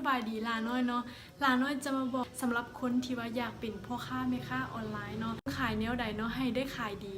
ສະບາຍດີຫຼ້ານ້ອຍເນາະ. ຫຼ້ານ້ອຍຈະມາບອກສຳລັບຄົນທີ່ວ່າຢາກເປັນພໍ່ຄ້າແມ່ຄ້າອອນລາຍເນາະ, ຂາຍແນວໃດເນາະໃຫ້ໄດ້ຂາຍດີ.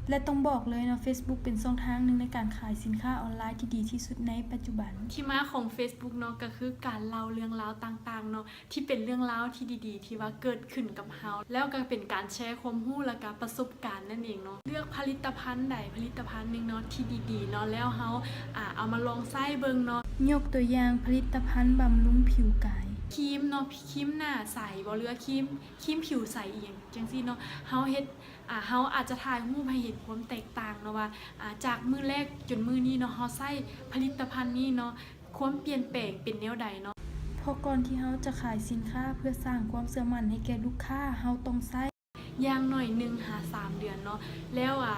ແລະຕ້ອງບອກເລີຍເນາະ, Facebook ເປັນຊ່ອງທາງໜຶ່ງໃນການຂາຍສິນຄ້າອອນລາຍທີ່ດີທີ່ສຸດໃນປັດຈຸບັນ. ທີ່ມາຂອງ Facebook ເນາະ ກໍຄືການເລົ່າເລື່ອງລາວຕ່າງໆເນາະ ທີ່ເປັນເລື່ອງລາວທີ່ດີໆ ທີ່ວ່າເກີດຂຶ້ນກັບເຮົາ ແລ້ວກໍເປັນການແຊຄວາມຮູ້ ແລ້ວກໍປະສົບການນັ້ນເອງເນາະ. ເລືອກຜະລິດຕະພັນໃດຜະລິດຕະພັນໜຶ່ງເນາະທີ່ດີໆເນາະ ແລ້ວເຮົາ ອາ ເອົາມາລອງໃຊ້ເບິ່ງເນາະ. ຍົກຕົວຢ່າງຜະລິດຕະພັນບຳລຸງຜິວກາຍ, ຄຣີມເນາະ, ຄຣີມໜ້າໃສບໍ ຫຼືວ່າຄຣີມ ຄຣີມຜິວໃສອີ່ຫຍັງຈັ່ງຊີ້ເນາະ. ເຮົາເຮັດ ອາ ເຮົາອາດຈະຖ່າຍຮູບໃຫ້ເຫັນຄວາມແຕກຕ່າງເນາະວ່າ ອາ ຈາກມື້ແລກຈົນມື້ນີ້ເນາະ ເຮົາໃຊ້ຜະລິດຕະພັນນີ້ເນາະ ຄວາມປ່ຽນແປງເປັນແນວໃດເນາະ. ເພາະກ່ອນທີ່ເຮົາຈະຂາຍສິນຄ້າເພື່ອສ້າງຄວາມເຊື່ອໝັ້ນໃຫ້ແກ່ລູກຄ້າ ເຮົາຕ້ອງໃຊ້ຢ່າງໜ້ອຍໜຶ່ງຫາສາມເດືອນເນາະ. ແລ້ວ ອາ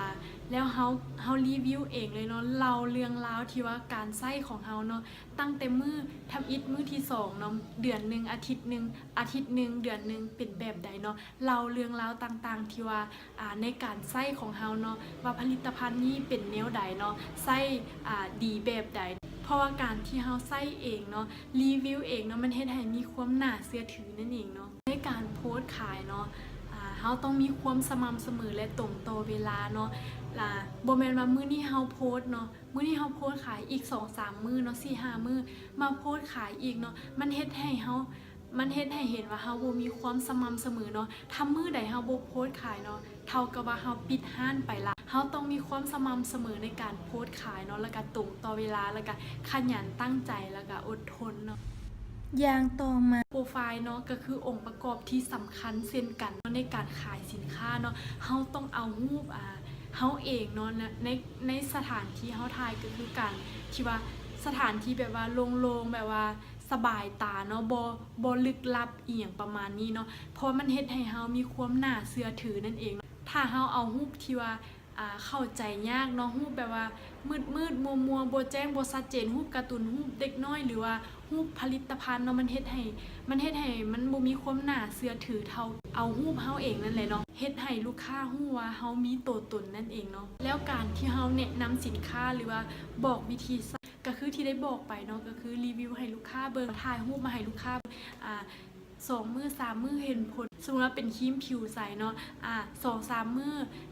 ແລ້ວເຮົາ ເຮົາຣີວິວເອງເລີຍເນາະ, ເລົ່າເລື່ອງລາວທີ່ວ່າການໃຊ້ຂອງເຮົາເນາະ ຕັ້ງແຕ່ມື້ທຳອິດມື້ທີສອງເນາະ, ເດືອນໜຶ່ງ ອາທິດໜຶ່ງ ອາທິດໜຶ່ງ ເດືອນໜຶ່ງ ເປັນແບບໃດເນາະ. ເລົ່າເລື່ອງລາວຕ່າງໆທີ່ວ່າ ອາ ໃນການໃຊ້ຂອງເຮົາເນາະ ວ່າຜະລິດຕະພັນນີ້ເປັນແນວໃດເນາະ, ໃຊ້ ອາ ດີແບບໃດ. ເພາະວ່າການທີ່ເຮົາໃຊ້ເອງເນາະ, ຣີວິວເອງເນາະ, ມັນເຮັດໃຫ້ມີຄວາມໜ້າເຊື່ອຖືນັ້ນເອງເນາະ. ໃນການໂພສຂາຍເນາະ ອາ ເຮົາຕ້ອງມີຄວາມສະໝ່ຳສະເໝີ ແລະ ຕົງຕໍ່ເວລາເນາະ. ລະ ບໍ່ແມ່ນວ່າມື້ນີ້ເຮົາໂພສເນາະ, ມື້ນີ້ເຮົາໂພສຂາຍ ອີກສອງສາມມື້ເນາະ, ສີ່ຫ້າມື້ມາໂພສຂາຍອີກເນາະ, ມັນເຮັດໃຫ້ເຮົາ ມັນເຮັດໃຫ້ເຫັນວ່າເຮົາບໍ່ມີຄວາມສະໝ່ຳສະເໝີເນາະ. ຖ້າມື້ໃດເຮົາບໍ່ໂພສຂາຍເນາະ ເທົ່າກັບວ່າເຮົາປິດຮ້ານໄປລະ. ເຮົາຕ້ອງມີຄວາມສະໝ່ຳສະເໝີໃນການໂພສຂາຍເນາະ, ແລ້ວກະຕົງຕໍ່ເວລາ, ແລ້ວກະຂະຫຍັນຕັ້ງໃຈ, ແລ້ວກະອົດທົນເນາະ. ຢ່າງຕໍ່ມາ ໂປຣໄຟລ໌ເນາະ ກໍຄືອົງປະກອບທີ່ສຳຄັນເຊັ່ນກັນເນາະ ໃນການຂາຍສິນຄ້າເນາະ. ເຮົາຕ້ອງເອົາຮູບ ອາ ເຮົາເອງເນາະ ໃນ ໃນສະຖານທີ່ເຮົາຖ່າຍ ກໍຄືການທີ່ວ່າສະຖານທີ່ແບບວ່າໂລ່ງໆ ແບບວ່າ ສະບາຍຕາເນາະ, ບໍ່ ບໍ່ລຶກລັບອີ່ຫຍັງປະມານນີ້ເນາະ, ເພາະວ່າມັນເຮັດໃຫ້ເຮົາມີຄວາມໜ້າເຊື່ອຖືນັ້ນເອງ. ຖ້າເຮົາເອົາຮູບທີ່ວ່າ ອາ ເຂົ້າໃຈຍາກເນາະ, ຮູບແບບວ່າມືດໆ ມົວໆ ບໍ່ແຈ້ງ ບໍ່ຊັດເຈນ, ຮູບກາຕູນ, ຮູບເດັກນ້ອຍ ຫຼືວ່າຮູບຜະລິດຕະພັນເນາະ, ມັນເຮັດໃຫ້ ມັນເຮັດໃຫ້ມັນບໍ່ມີຄວາມໜ້າເຊື່ອຖືເທົ່າເອົາຮູບເຮົາເອງນັ້ນແຫຼະເນາະ, ເຮັດໃຫ້ລູກຄ້າຮູ້ວ່າເຮົາມີໂຕຕົນນັ້ນເອງເນາະ. ແລ້ວການທີ່ເຮົາແນະນຳສິນຄ້າ ຫຼືວ່າບອກວິທີ ກໍຄືທີ່ໄດ້ບອກໄປເນາະ, ກໍຄືຣີວິວໃຫ້ລູກຄ້າເບິ່ງ, ຖ່າຍຮູບມາໃຫ້ລູກຄ້າເບິ່ງ ອາ ສອງມື້ ສາມມື້ເຫັນຜົນ. ສົມມຸດວ່າເປັນຄຣີມຜິວໃສເນາະ ອາ ສອງສາມມື້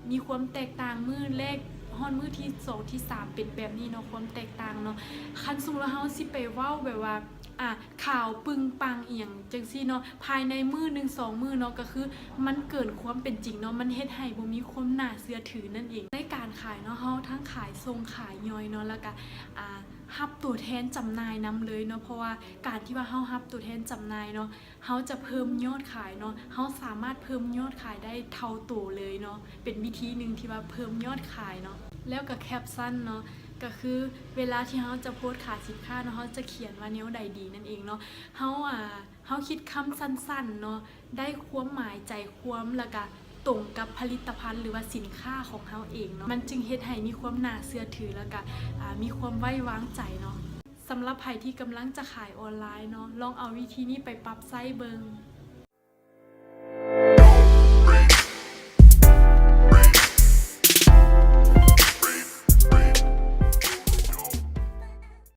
ມີຄວາມແຕກຕ່າງ, ມື້ແລກຮອດມື້ທີສອງ ທີສາມ ເປັນແບບນີ້ເນາະ, ຄວາມແຕກຕ່າງເນາະ. ຄັນສົມມຸດວ່າເຮົາຊິໄປເວົ້າແບບວ່າ ອາ ຂາວປຶງປັງອີ່ຫຍັງຈັ່ງຊີ້ເນາະ ພາຍໃນມື້ໜຶ່ງສອງມື້ເນາະ, ກໍຄືມັນເກີນຄວາມເປັນຈິງເນາະ, ມັນເຮັດໃຫ້ບໍ່ມີຄວາມໜ້າເຊື່ອຖືນັ້ນເອງ. ໃນການຂາຍເນາະ ເຮົາທັງຂາຍສົ່ງຂາຍຍ່ອຍເນາະ, ແລ້ວກະ ອາ ຮັບຕົວແທນຈຳໜ່າຍນຳເລີຍເນາະ, ເພາະວ່າການທີ່ວ່າເຮົາຮັບຕົວແທນຈຳໜ່າຍເນາະ ເຮົາຈະເພີ່ມຍອດຂາຍເນາະ, ເຮົາສາມາດເພີ່ມຍອດຂາຍໄດ້ເທົ່າໂຕເລີຍເນາະ, ເປັນວິທີໜຶ່ງທີ່ວ່າເພີ່ມຍອດຂາຍເນາະ. ແລ້ວກໍແຄັບຊັນເນາະ ກໍຄືເວລາທີ່ເຮົາຈະໂພສຂາຍສິນຄ້າເນາະ ເຮົາຈະຂຽນວ່າແນວໃດດີນັ້ນເອງເນາະ. ເຮົາ ອາ ເຮົາຄິດຄຳສັ້ນໆເນາະ ໄດ້ຄວາມໝາຍໃຈຄວາມ ແລ້ວກະຕົງກັບຜະລິດຕະພັນ ຫຼືວ່າສິນຄ້າຂອງເຮົາເອງເນາະ, ມັນຈຶ່ງເຮັດໃຫ້ມີຄວາມໜ້າເຊື່ອຖື ແລ້ວກະ ອາ ມີຄວາມໄວ້ວາງໃຈເນາະ. ສຳລັບໃຜທີ່ກຳລັງຈະຂາຍອອນລາຍເນາະ ລອງເອົາວິທີນີ້ໄປປັບໃຊ້ເບິ່ງ.